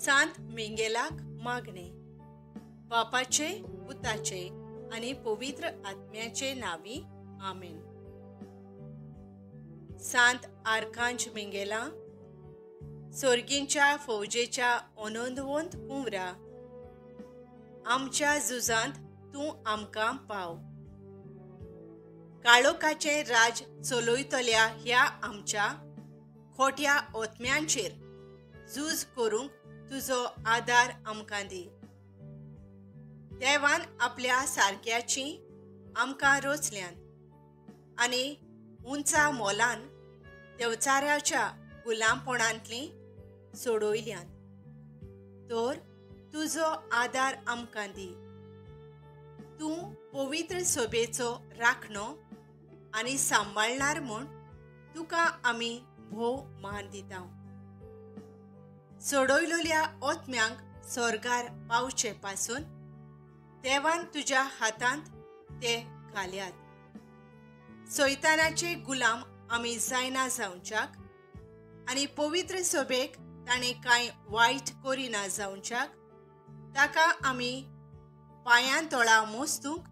सांत मिंगेलाक मागणे. बापाचे, पुताचे आनी पवित्र आत्म्याचे नांवी, आमेन. सांत आर्कांज मिंगेला, सोर्गींच्या फौजेच्या अनंदवंत कुंवरा, आमच्या झुजांत तूं आमकां पाव. काळोखाचें राज चलयतल्या ह्या आमच्या खोट्या ओतम्यांचेर झूज करूंक तुजो आदार आमकां दी. देवान आपल्या सारक्याची आमकां रचल्यान आनी उंचा मोलान देवचाराच्या गुलामपणांतली सोडयल्यान, तर तुजो आदार आमकां दी. तूं पवित्र सभेचो राखणो आनी सांबाळणार म्हूण तुका आमी भोव मान दिता. सोडयलेल्या ओतम्यांक स्वर्गार पावचे पासून देवान तुज्या हातांत ते घाल्यात. सैतानाचे गुलाम आमी जायना जावच्याक आनी पवित्र सभेक ताणें कांय वायट करिना जावच्याक ताका आमी पांयां तोळा मोस्तूंक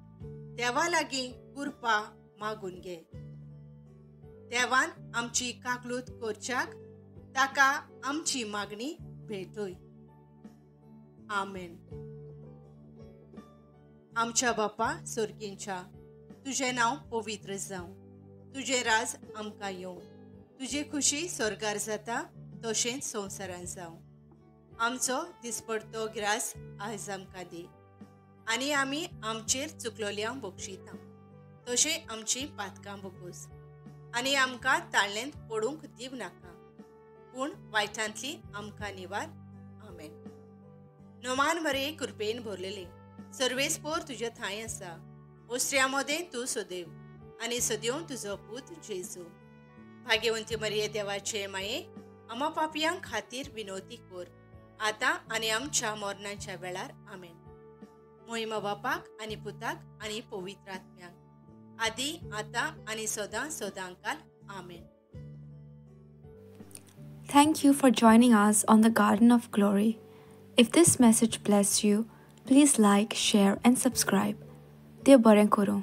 देवा लागीं कृपा मागून घे. देवान आमची काकलूत करच्याक ताका आमची मागणी भेटय. आमेन. आमच्या बापा सोर्गींच्या, तुजें नांव पवित्र जावं, तुजें राज आमकां येवं, तुजी खुशी स्वर्गार जाता तशेंच संवसारान जावं. आमचो दिसपडतो ग्रास आयज आमकां दी आनी आमी आमचेर चुकलोल्यांक बक्षिता तशें आमची पातकां बोगोस आनी आमकां ताळ्ळेंत पडूंक दिवं नाका, पूण वायटांतली आमकां निवार. आमेन. नोमान मरे कृपेन भरलेले सर्वेस्पोर तुज्या थांय आसा. ओस्त्र्या मदें तूं सदैव आनी सदैव तुजो पूत जेजू. भाग्यवंती मरिये देवाचे माये, आमा पापयां खातीर विनोती कर आतां आनी आमच्या मरणाच्या वेळार. आमेन. मोहिमा बापाक आनी पुताक आनी पवित्र आत्म्याक, आदी आतां आनी सदां सदांकाल. आमेन. Thank you for joining us on the Garden of Glory. If this message blessed you, please like, share and subscribe. देव बरें करूं.